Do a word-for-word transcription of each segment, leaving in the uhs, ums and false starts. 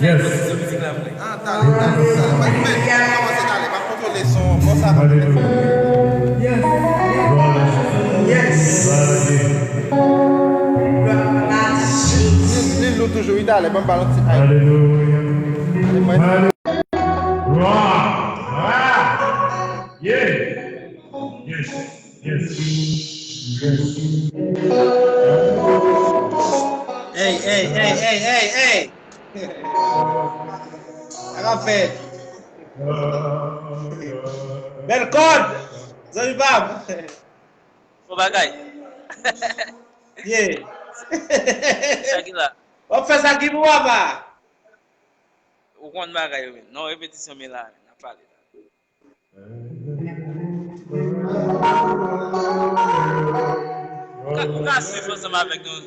Yes. Mizik la vre. Ah, talè, talè, talè. Mwen, mwen, mwen kòmanse talè. M ap kontwole son an. Bon, sa va. Alelouya. Glwa a Jezi. Yes. Glwa a Dye. Li, li lou toujou, wi, talè. Ban m ba l yon ti ay. Alelouya. Glwa. Ah. Yeah. Yes. Yes. Yes. Hey, hey, hey, hey, hey, hey. Sa k ap fèt? Bèl kòd. Zanmi pa m. Bon bagay. Yeah. Sa ki la? W ap fè sa ki pou papa. Ou konn bagay yo menm. Non, repetisyon, men la, n ap pale la. Ou ka, ou ka swiv ansanm avèk nou.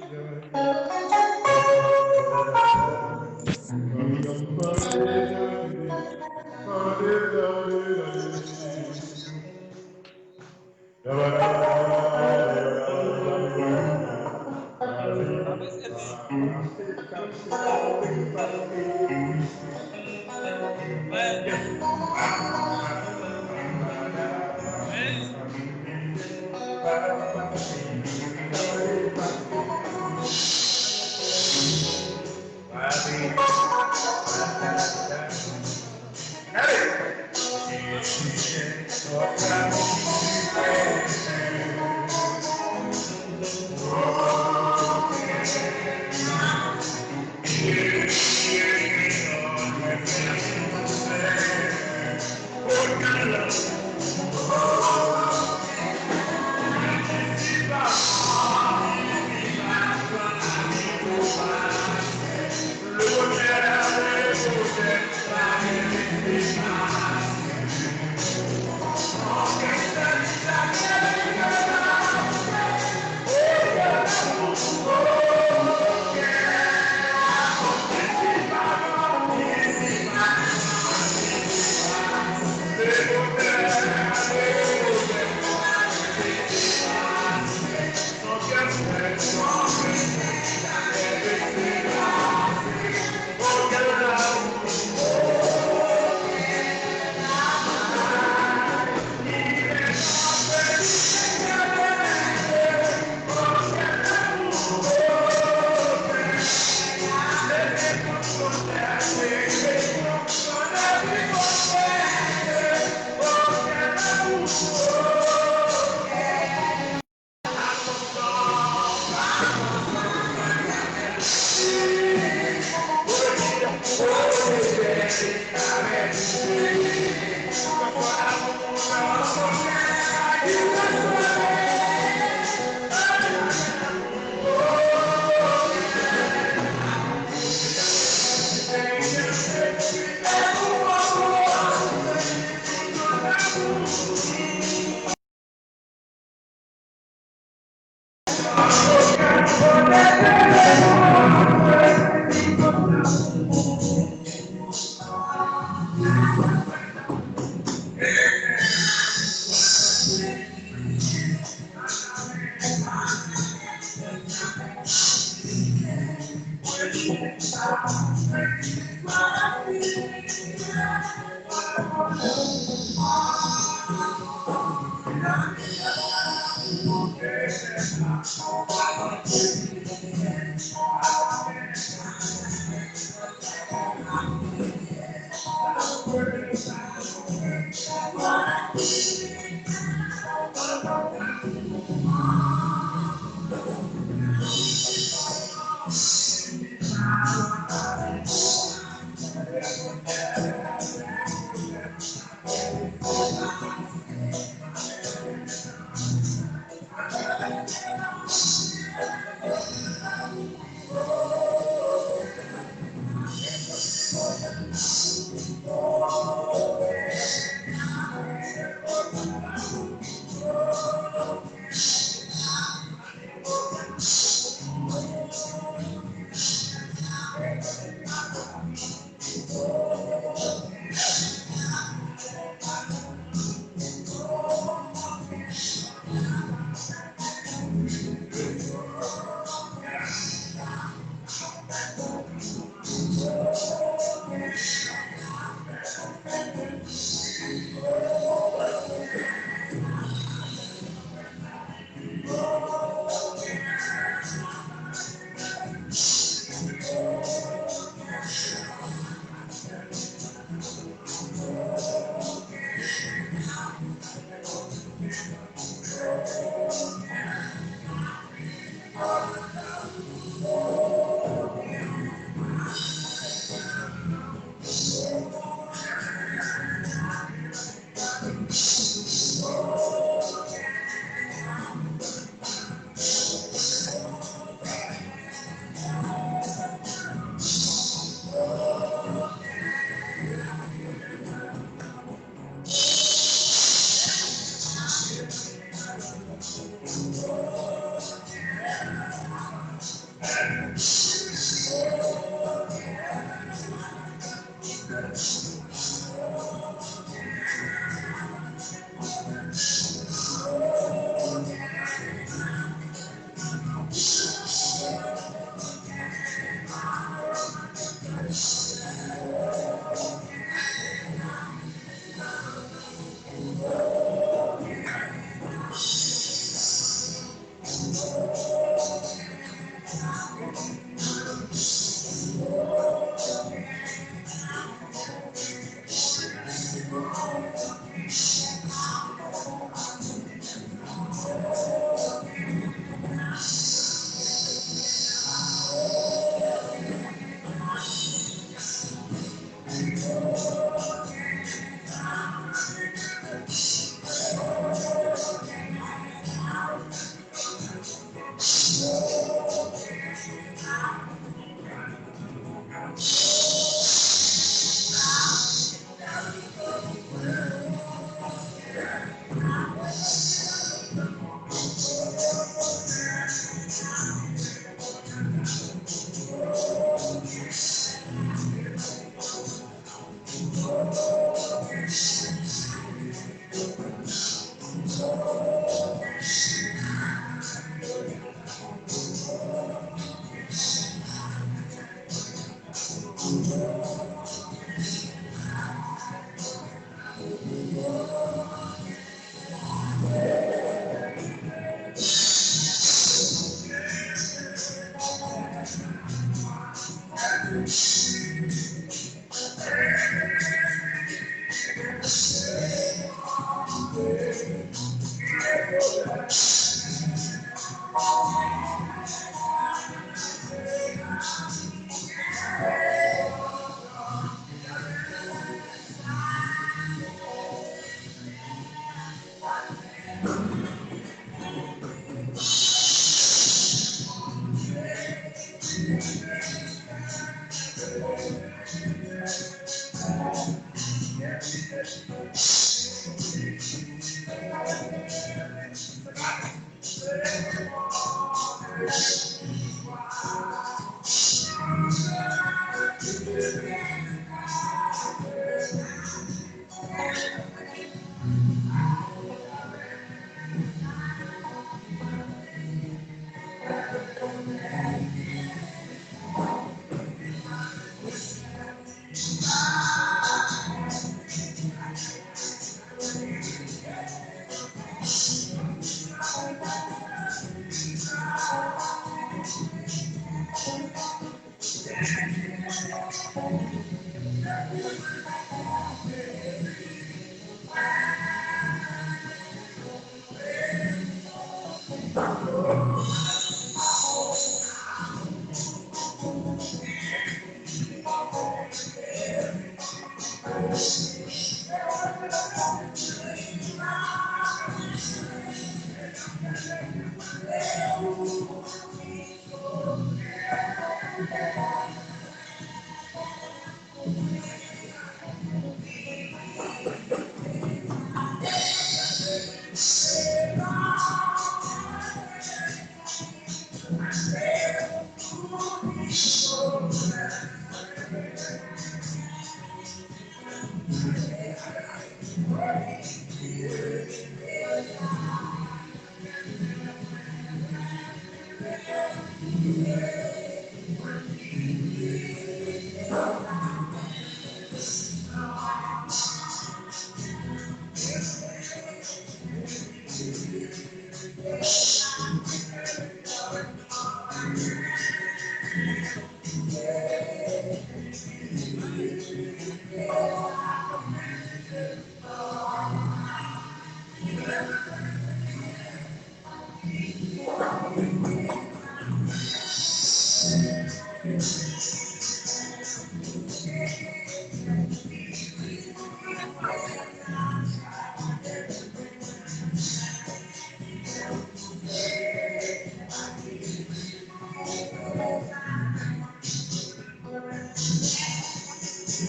M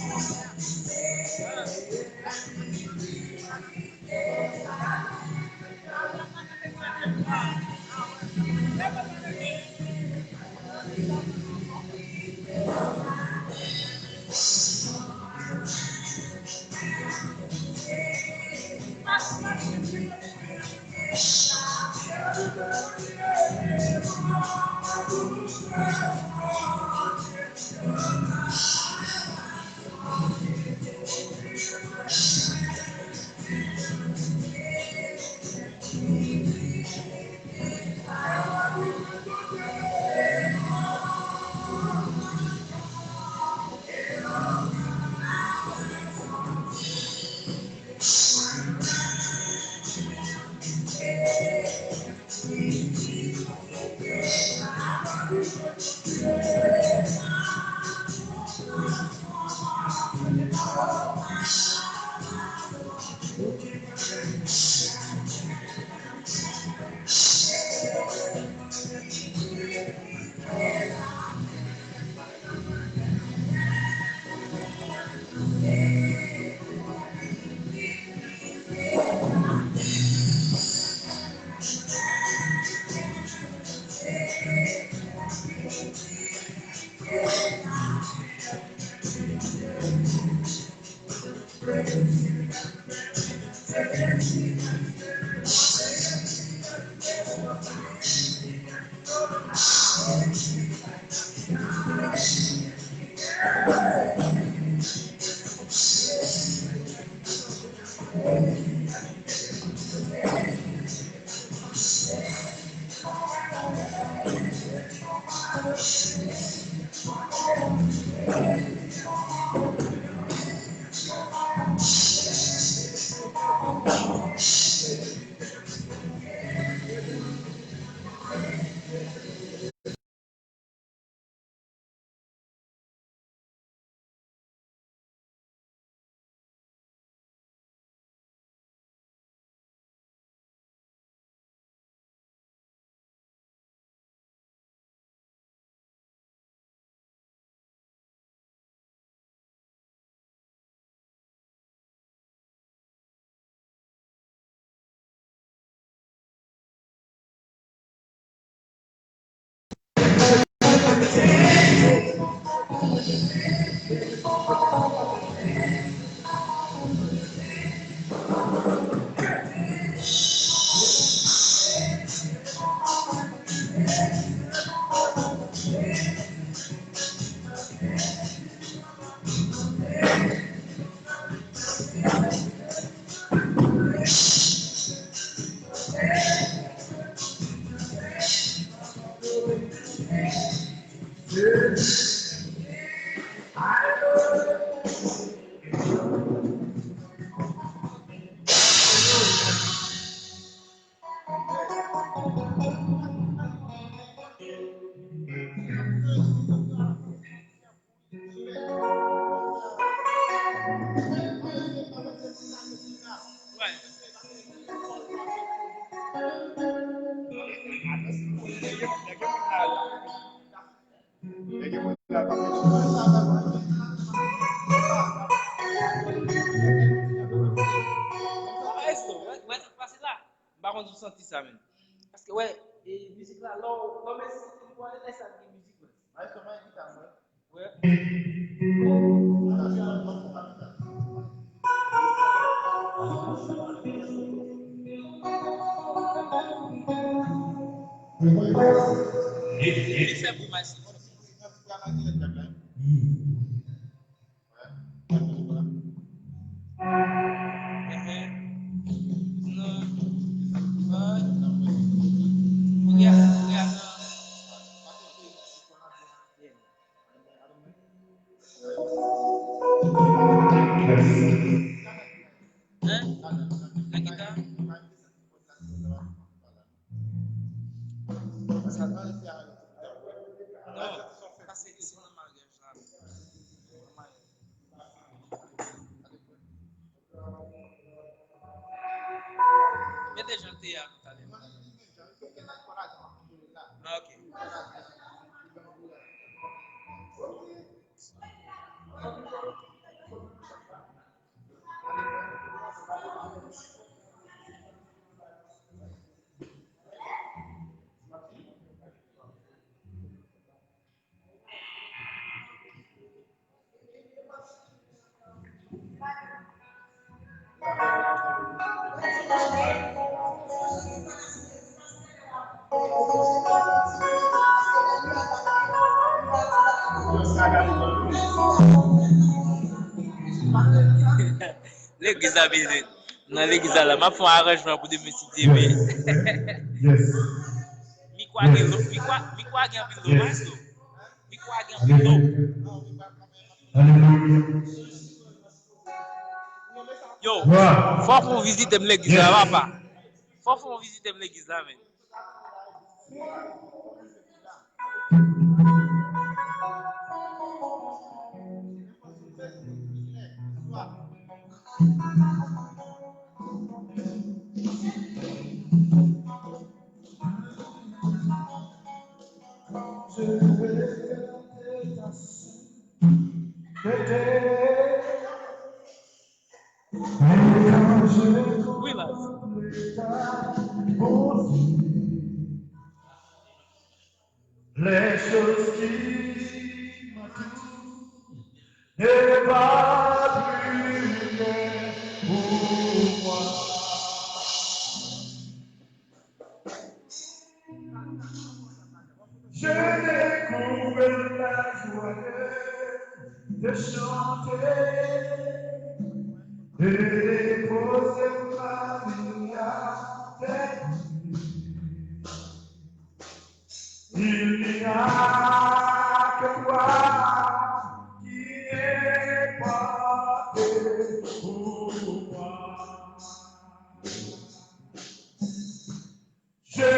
pa konn si w santi sa menm. Paske, wè, e, mizik la, lè w, lè w mezire, lè sa gen mizik, wè. Maestro, mwen gita, mwen. Wè. Li fè pou maestro. Mete jan l te ye a tou talè. Ah, ok. Mwen Legliz la bezwen. Nan legliz la, la, m ap fè yon aranjman pou demen si Dye vle. Yes. Mikwa gen lo, mikwa, mikwa gen anpil lo, maestro. Mikwa gen anpil lo. Alelouya. Yo, fò w vizite m legliz la, papa. Fò w vizite m legliz la, men. Oui, là. Les choses qui m'entourent ne valent plus rien pour moi. Je découvre la joie de chanter et de poser ma vie avec lui. Il n'y a que toi qui es parfait pour moi. Je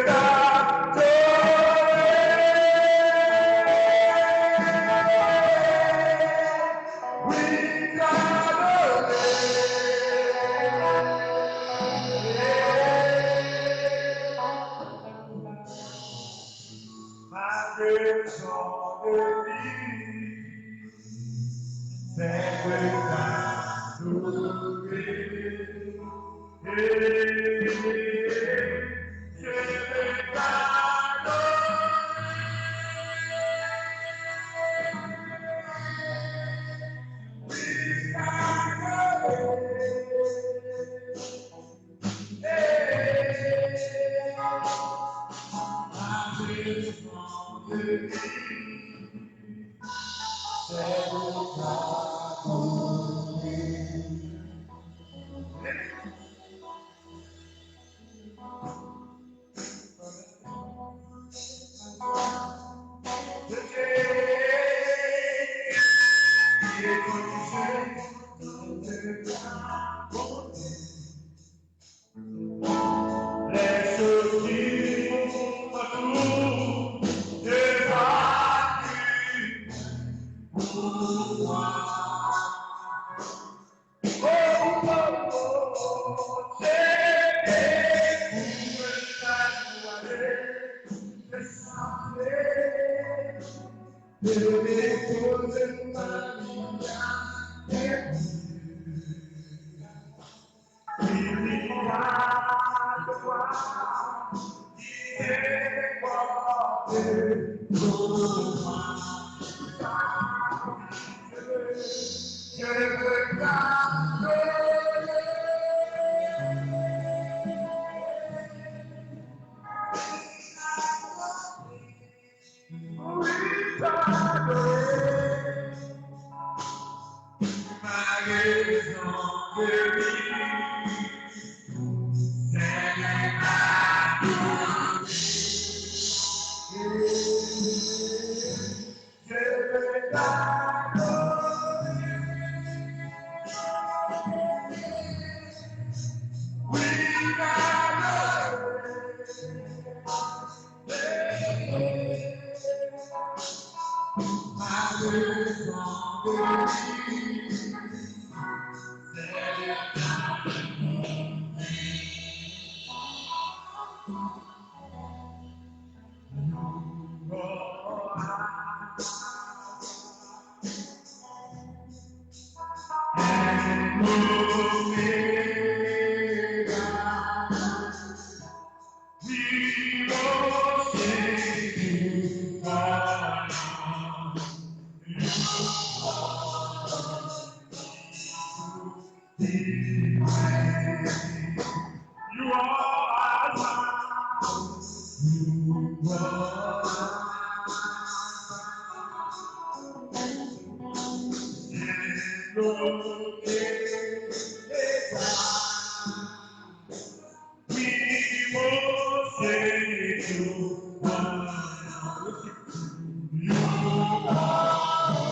t'adore, oui, t'adorer. Ma raison de vivre, c'est de t'adorer. You are Alpha. You are Alpha. And Omega. We worship you. You are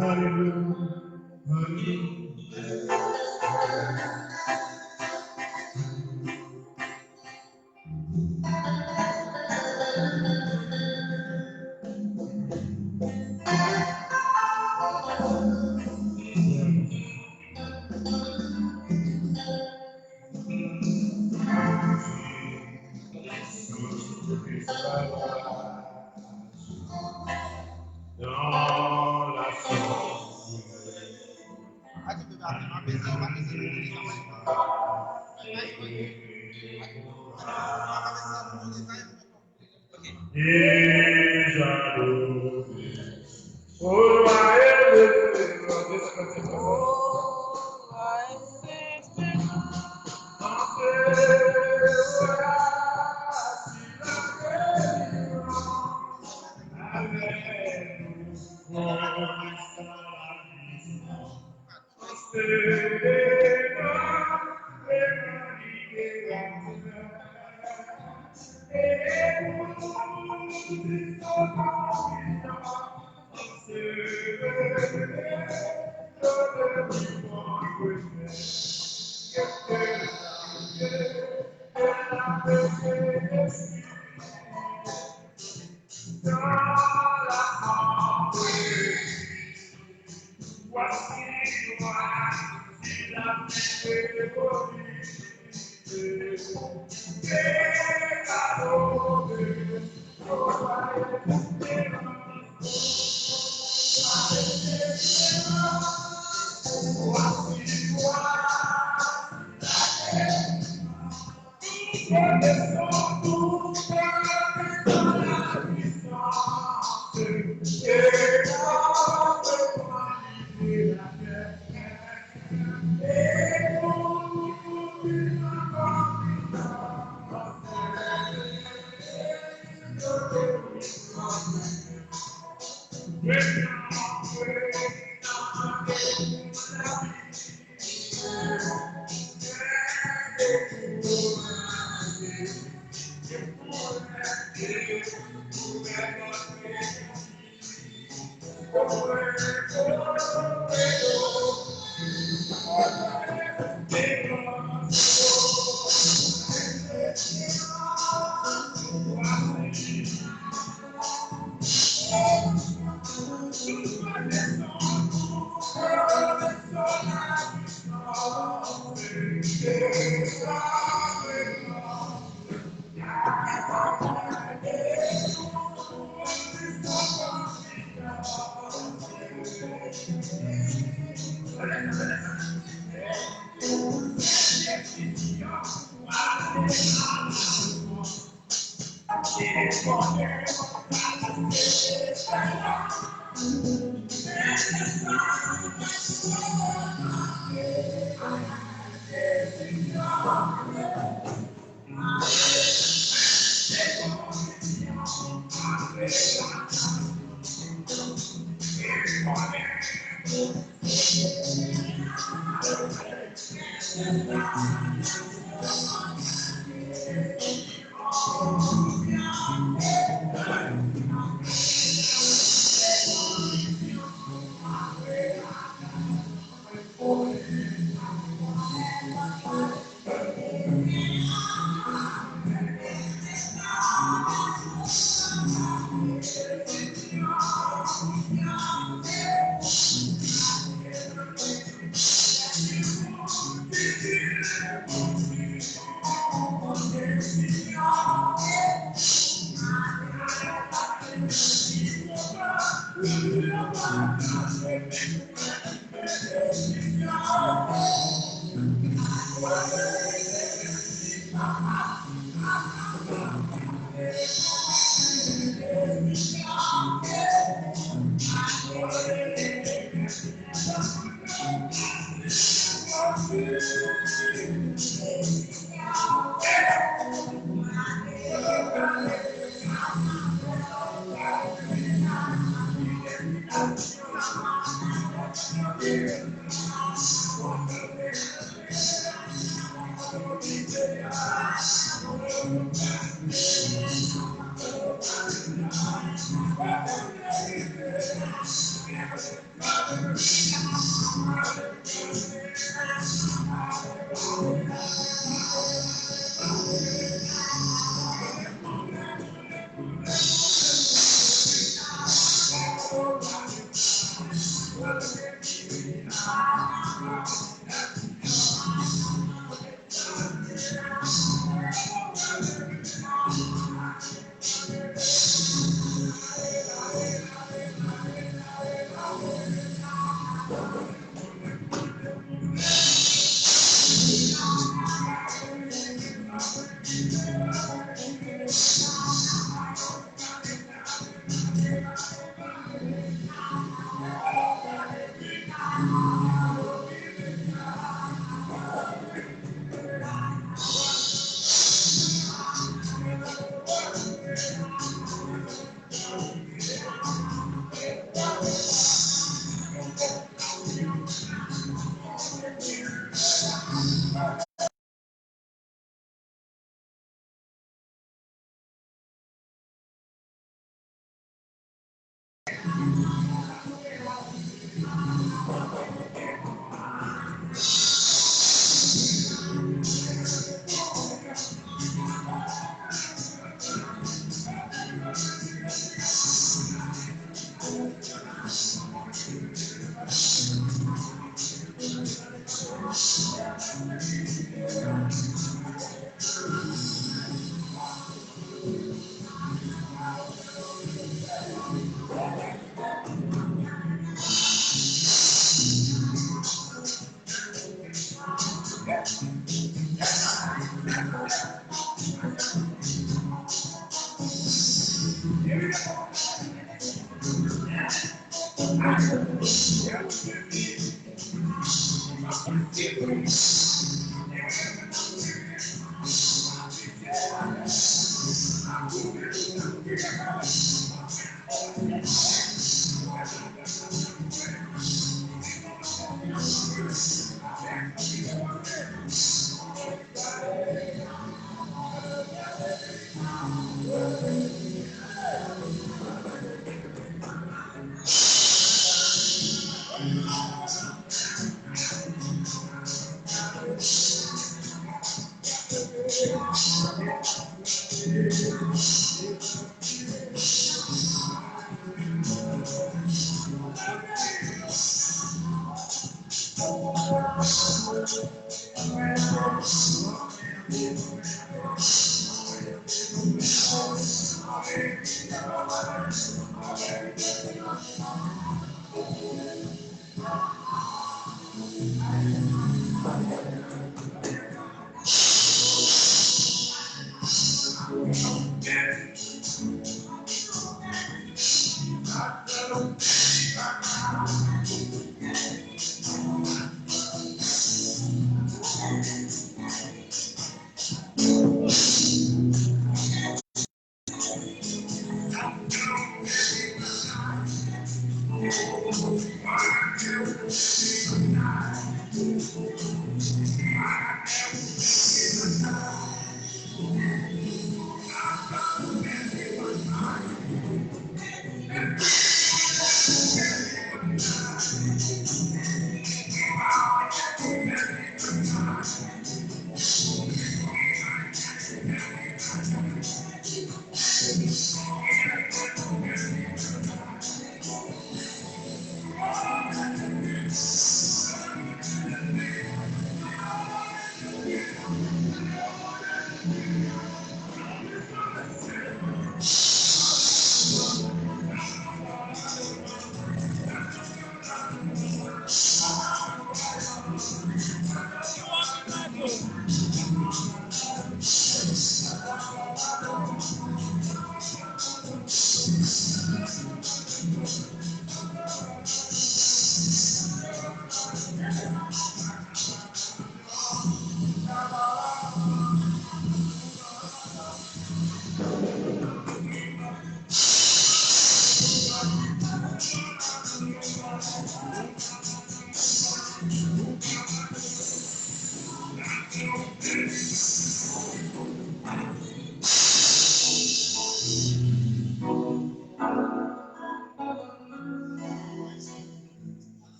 Alelouya. Alelouya.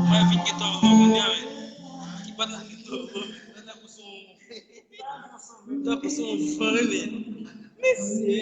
Mwen vin gen tan konnen, men ki bòt la gen tan. Tankou se yon, tankou se yon van, men. Mesye.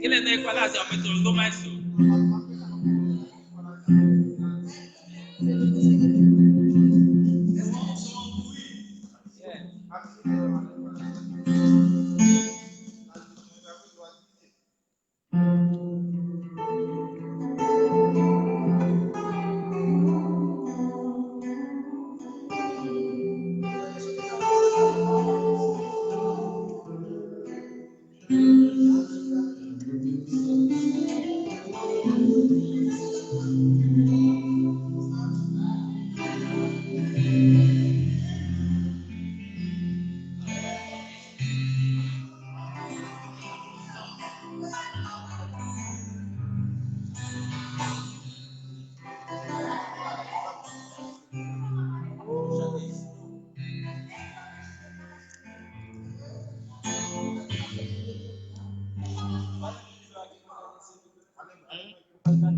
Genlè nan ekwalizè, w mete l domaj sou.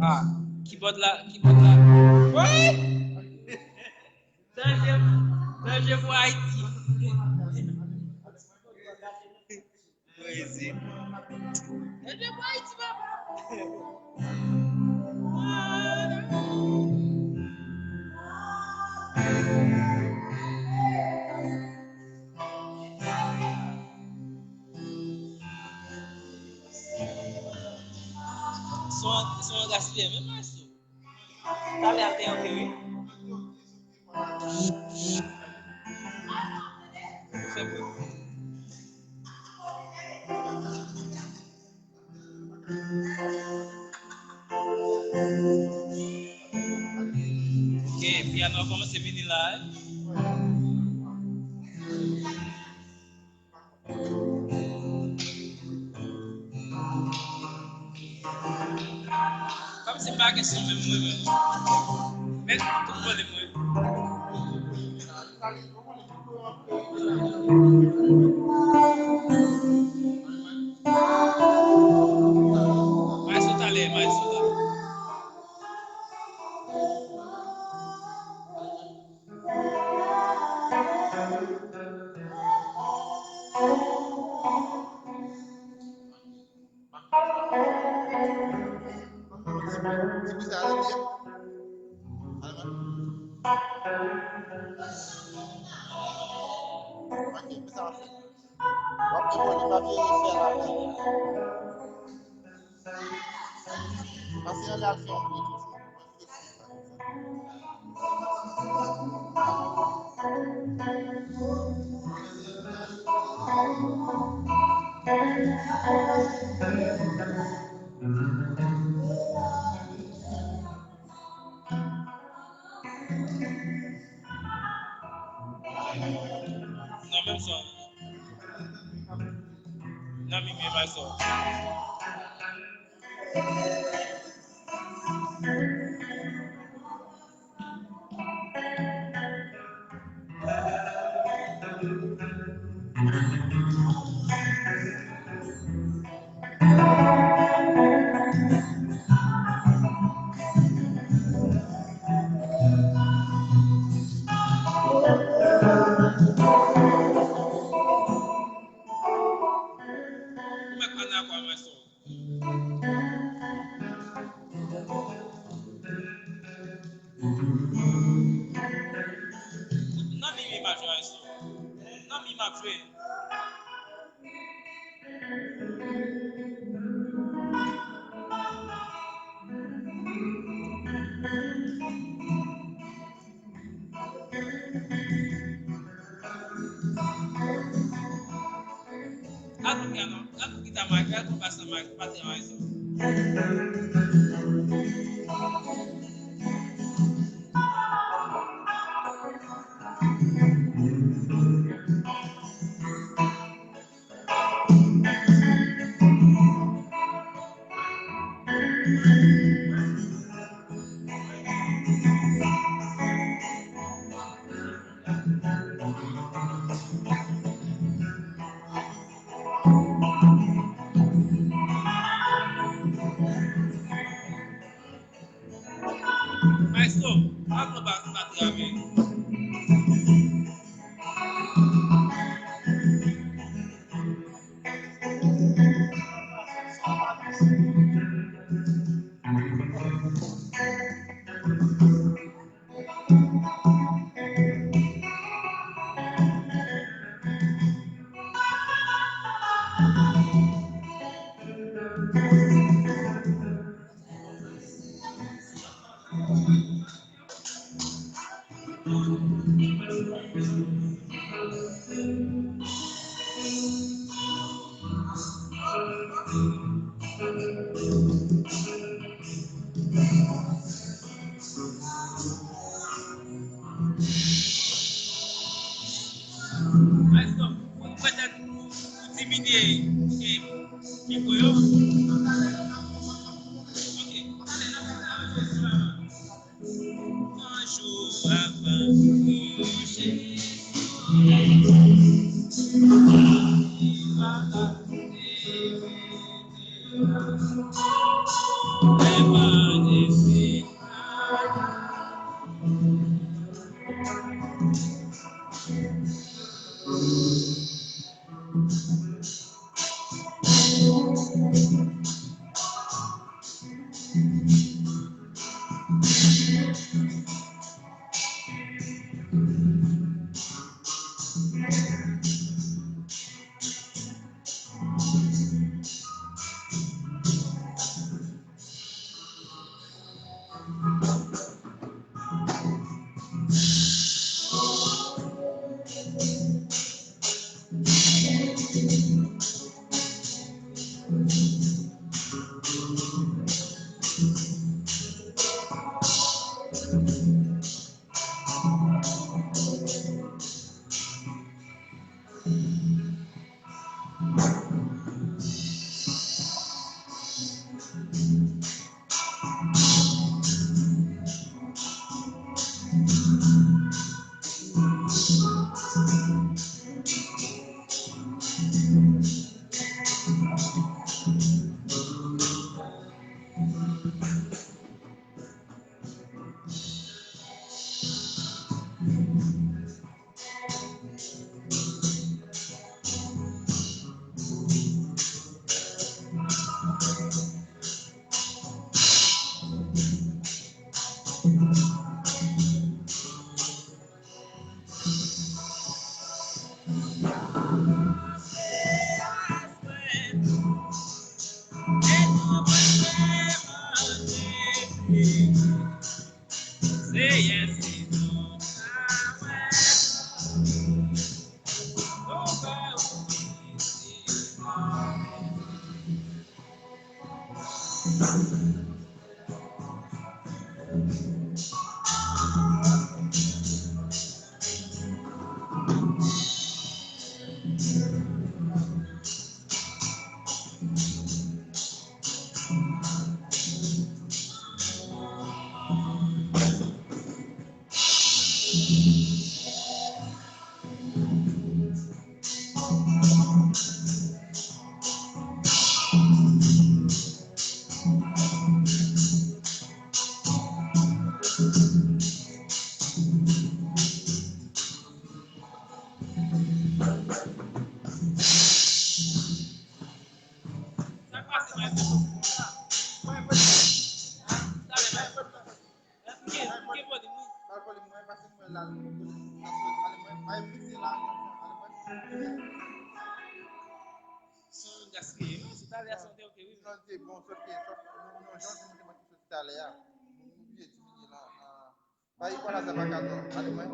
Ah, kibòd la, kibòd la. Woy! Danje, danje pou Ayiti. Crazy. Danje pou Ayiti, papa. Se yon, se yon gaspiye menm, maestro. Talè a te antre, wi. Fè bri. Ok, pyano a kòmanse vini la, eh. Kòmsi m pa gen son menm mwen menm. Men tout vòlè mwen. Maestro talè, maestro talè. Nan menm son. Nan mi, mi, maestro. Ou mèt ann akwa, maestro. Nan mi, mi m ap jwe, maestro. Nan mi m ap jwe. Al pou pyano, al pou gita, Mike, al pou bas la, Mike, batri a, Mike. Maestro, al pran ba-, batri a, men. Maestro, ou prèt pou diminye, e, mikwo yo? Ok. Yon jou avan kouche solèy, li va leve demen. Lè pa leve. Son gaspiye, wi, sou talè a son te oke, wi. Son te bon, sòf ke, sòf ke, nou, nou, jan nou te mande sou talè a. Nou, nou bliye diminye la, la. Bay ekwalizè pa kat non, ale mwen.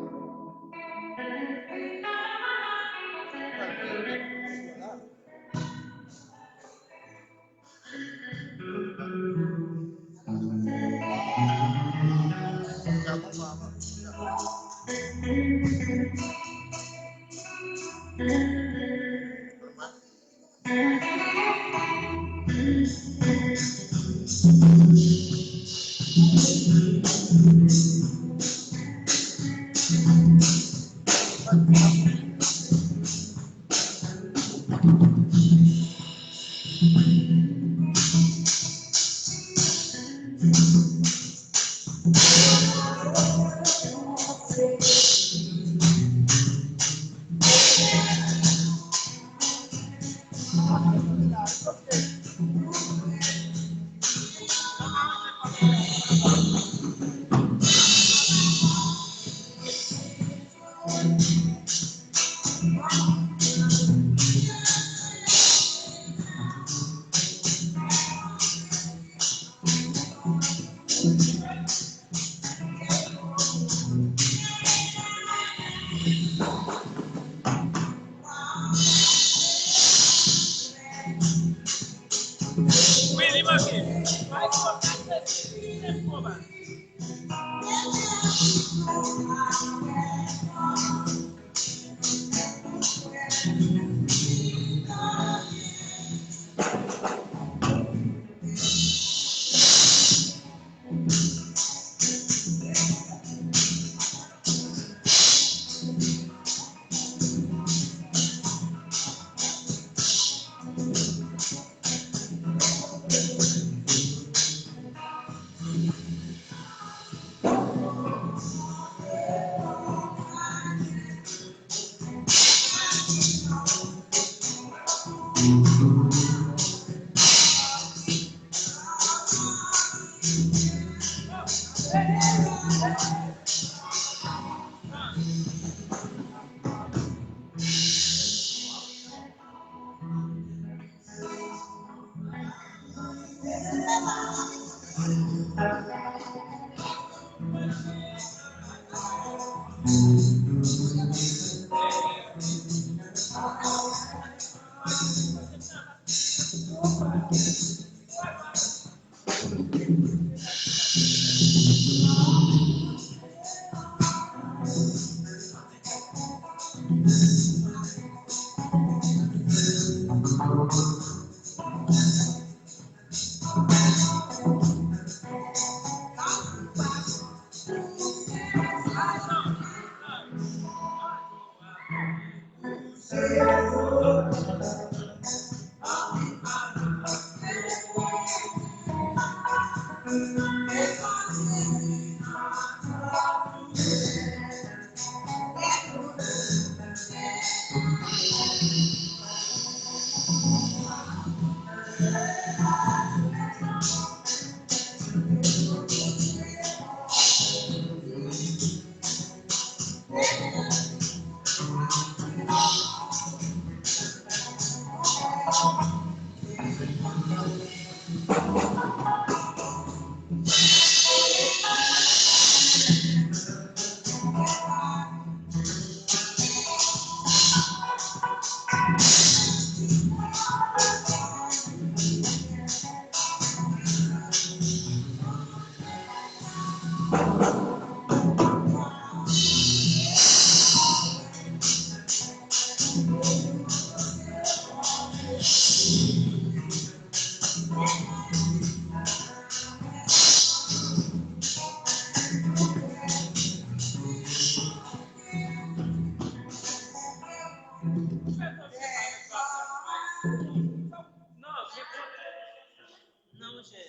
Non, monchè.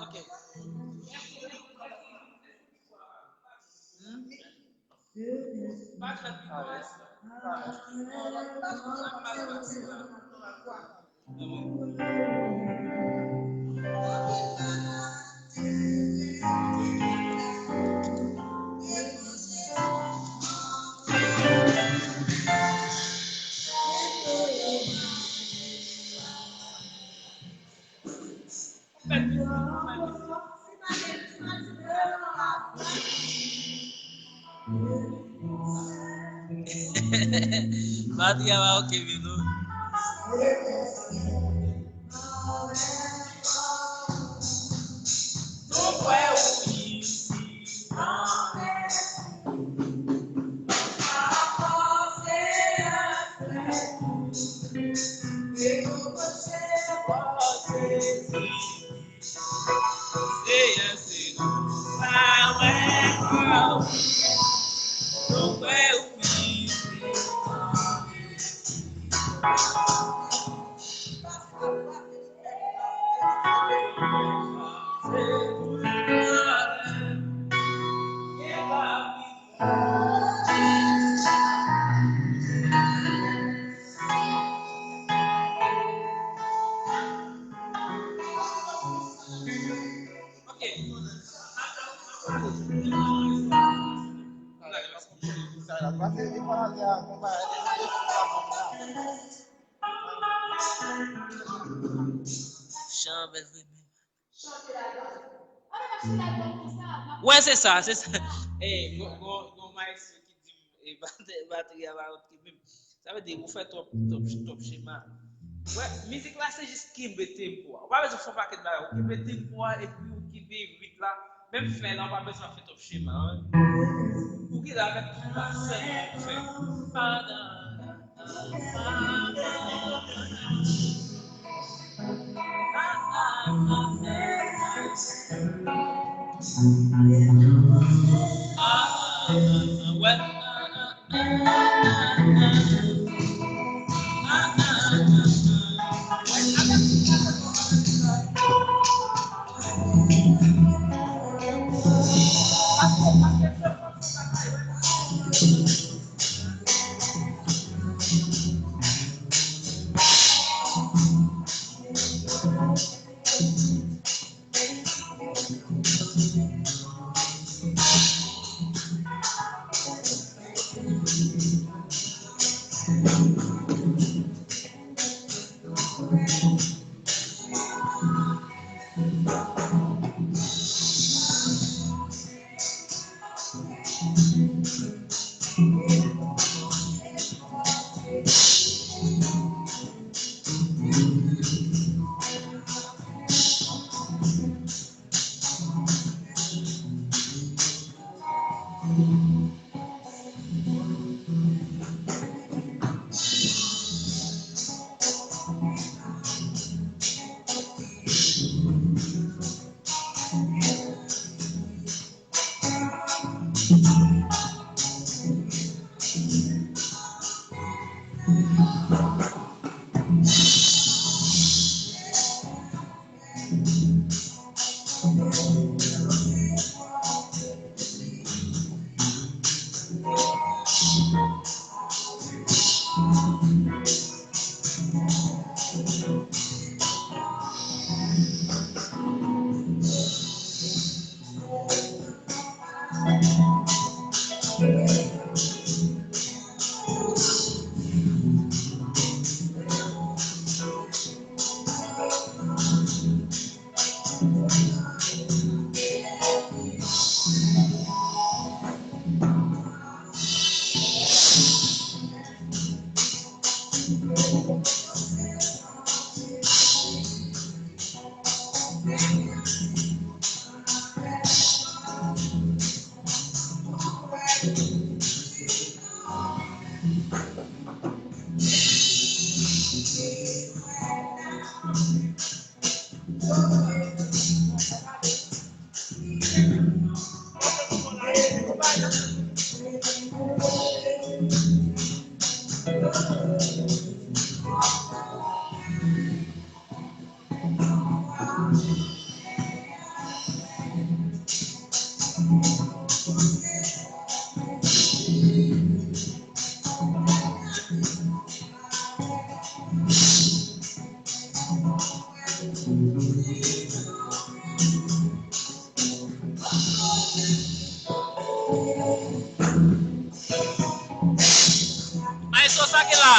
Ok. Hmm? Batri a pa oke menm non. Chan bèl vre. Wè, se sa, se sa. Ey, gon, gon, gon maestro ki di m, e, batri a pa oke menm. Sa vle di, ou fè twòp, twòp, twòp chema. Wè, mizik la, se jis kenbe tempo a. Ou pa bezwen fè yon pakèt bagay. Ou kenbe tempo a, epi ou kenbe rit la. Menm fen la, ou pa bezwen fè twòp chema, wi. Ou gentan avèk tout la sèl ou fè. Maestro, sa ki la?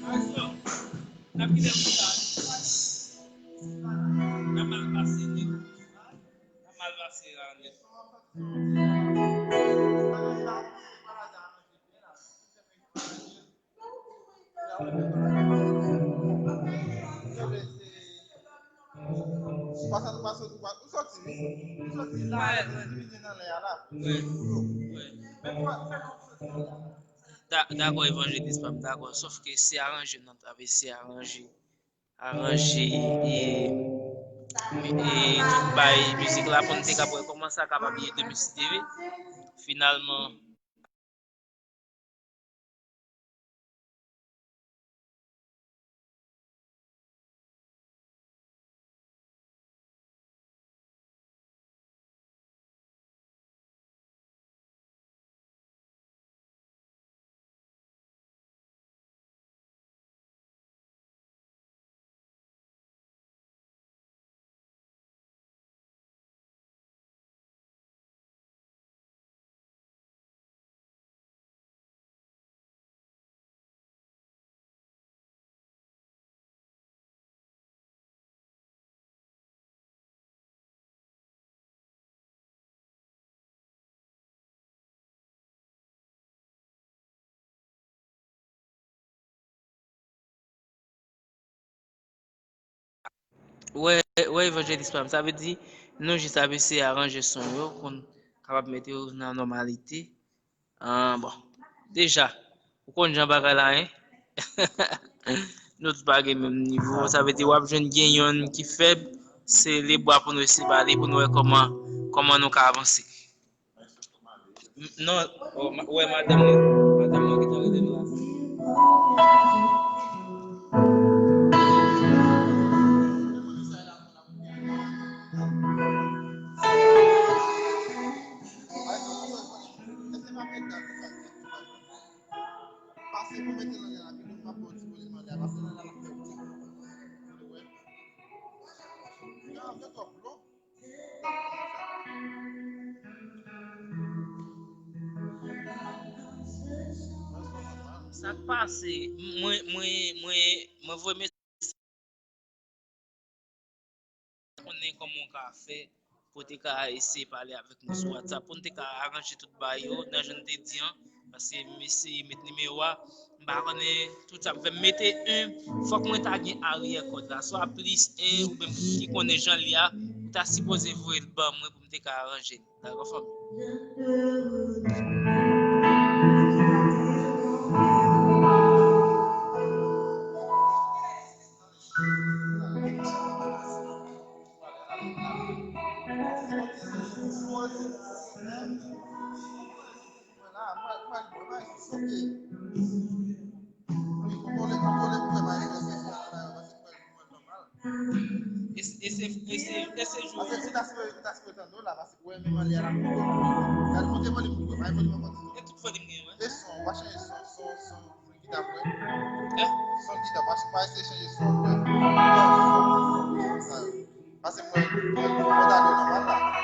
Maestro, n ap kite konsa. N ap al pase nèt. N ap al pase la nèt. Ou pase, ou pase, ou pa-, ou soti, wi. Ou soti la, ou divize nan lè a la. Wi. Wi. Men ou pa, ou fè nan soti la. Da-, dakò, evanjelis pa m, dakò. Sòf ke se aranje n ap travay, se aranje. Aranje, e, e, tout bay mizik la pou n te kapab kòmanse a kapab ye demen si Dye vle. Finalman, Wè, wè, evanjelis pa m, sa vle di nou jis ap eseye aranje son yo pou n kapab mete yo nan nòmalite. Ah, bon, deja, ou konn jan bagay la ye. Nou tout pa gen menm nivo, sa vle di w ap jwenn gen yonn ki fèb, se lebra pou nou eseye pale, pou nou wè kòman, kòman nou ka avanse. M- Non, oh, ma- wè, madanm nan, madanm nan gentan rele m la. Sa k pase? Mwen, mwen, mwen, mwen voye mesaj konnen kòman w ka fè pou w te ka eseye pale avèk nou sou WhatsApp, pou n te ka aranje tout bagay yo nan jan n te di an, paske m eseye met nimewo a, m pa konnen tout sa m fè, m mete en, fòk mwen ta gen aryè kòd la, swa plis en, oubyen ki konnen jan l ye a, ou ta sipoze voye l ban mwen pou m te ka aranje l. Dakò, fanmi? E se, e se, e se, e se jou. Paske si ta sipoze, ta sipoze tande w la, paske w wè menm anlè a la moute volim. Gade moute volim pou mwen, bay volim ankò ti tou. E tout volim gen, wè. E son, w pa chanje son, son, son, son gita pou mwen. Eh? Son gita, pa, pa eseye chanje son, wè. Sa yo. Paske mwen, mwen, mwen tande w nòmal la.